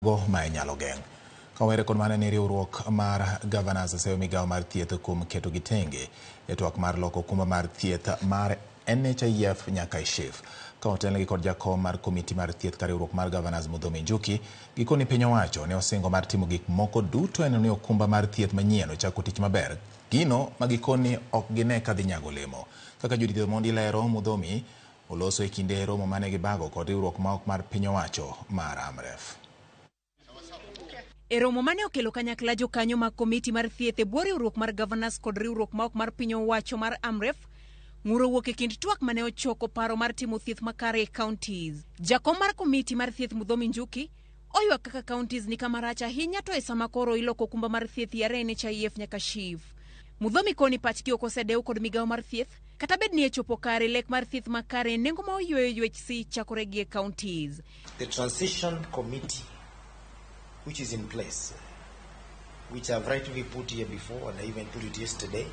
Go ma inyalo geng'. Kawere kod mano ni riwruok mar Governors oseyo migawo mar thieth kuom keto gi tenge e twak mar loko okumba mar thieth mar NHIF nyaka e SHIF. Ka otelnegi kod jakom mar komiti mar thieth ka riwruok mar Governors Muthomi Njuki, gikoni piny owacho ne osingo mar timo gik moko duto e neno ni okumba mar thieth manyien ochako tich maber. Gino ma gikoni ok gine ka dhi nyago olemo. Kaka Judith Omondi lero, Muthomi oloso e kinde romo mane gibago kod riwruok ma ok mar piny owacho mar AMREF. E romo mane okelo kanyakla jokanyo mag komiti mar thieth e bwo riwruok mar Governors kod riwruok ma ok mar piny owacho mar AMREF, ng'ur owuok e kind twak mane ochoko paro mar timo thieth makare e counties. Jakom mar komiti mar thieth Muthomi Njuki oywak kaka counties ni kama rach ahinya to e sama koro iloko okumba mar thieth yare NHIF nyaka SHIF. Muthomi koni pachgi ok osedew kod migawo mar thieth kata bed ni e chopo kare lek mar thieth makare nengo ma oyweyo ywech si chakore gi e counties. The transition committee which is in place, which I've rightly put here before and I even put it yesterday,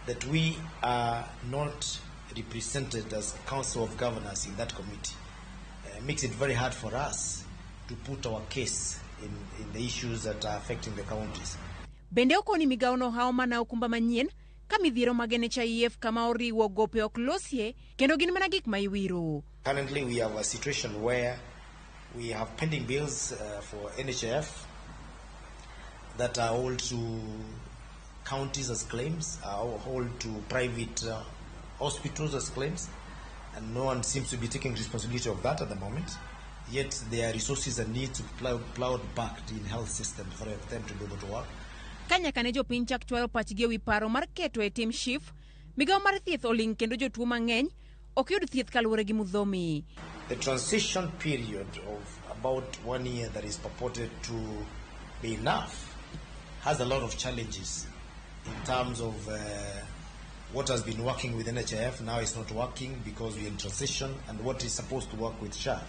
that we are not represented as Council of Governors in that committee, makes it very hard for us to put our case in the issues that are affecting the counties. Bende okoni migawo no hawo mana okumba manyien ka midhiero mag NHIF kama oriwo gope ok losie kendo gin mana gik ma iwiro. Currently we have a situation where we have pending bills for NHIF that are all to counties as claims, are all to private hospitals as claims, and no one seems to be taking responsibility of that at the moment. Yet there are resources that need to be plowed back in health systems for them to be able to work. Ka nyaka ne jopiny chak chwayo pachgi ewi paro mar keto e tim SHIF, migawo mar thieth oling' kendo jotuo mang'eny ok yud thieth kaluwore gi Muthomi. The transition period of about 1 year that is purported to be enough has a lot of challenges in terms of what has been working with NHIF now is not working because we are in transition, and what is supposed to work with SHA.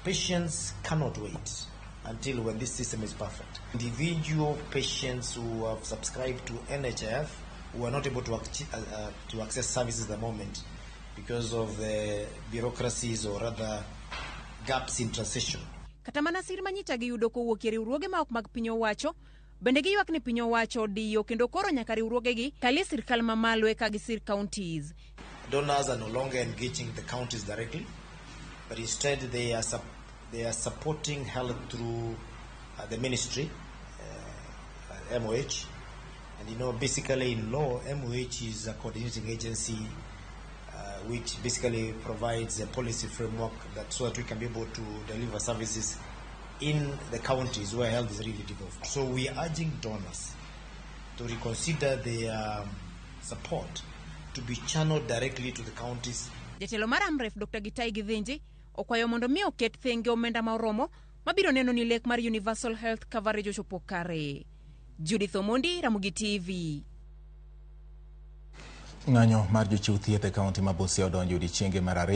Patients cannot wait until when this system is perfect. Individual patients who have subscribed to NHIF who are not able to access services at the moment because of the bureaucracies or other gaps in transition. Kata mana sir manyicha giyudo kowuok e riwruoge ma ok mag piny owacho, bende giywak ni piny owacho odiyo kendo koro nyaka riwruogegi kalie sirkal mamalo eka gisir counties. Donors are no longer engaging the counties directly, but instead they are supporting health through the ministry, MOH. And basically in law, MOH is a coordinating agency which basically provides a policy framework so that we can be able to deliver services in the counties where health is really devolved. So we are urging donors to reconsider their support to be channeled directly to the counties. Jatelo mar AMREF Dr. Gitai Githinji okwayo mondo mi oket thenge omenda ma oromo mabiro neno ni lek mar Universal Health Coverage ochopo kare. Judith Omondi, Ramogi TV. Ng'anyo mar jochiw thieth e kaunti ma Busia odonjo odiechienge mar ariyo.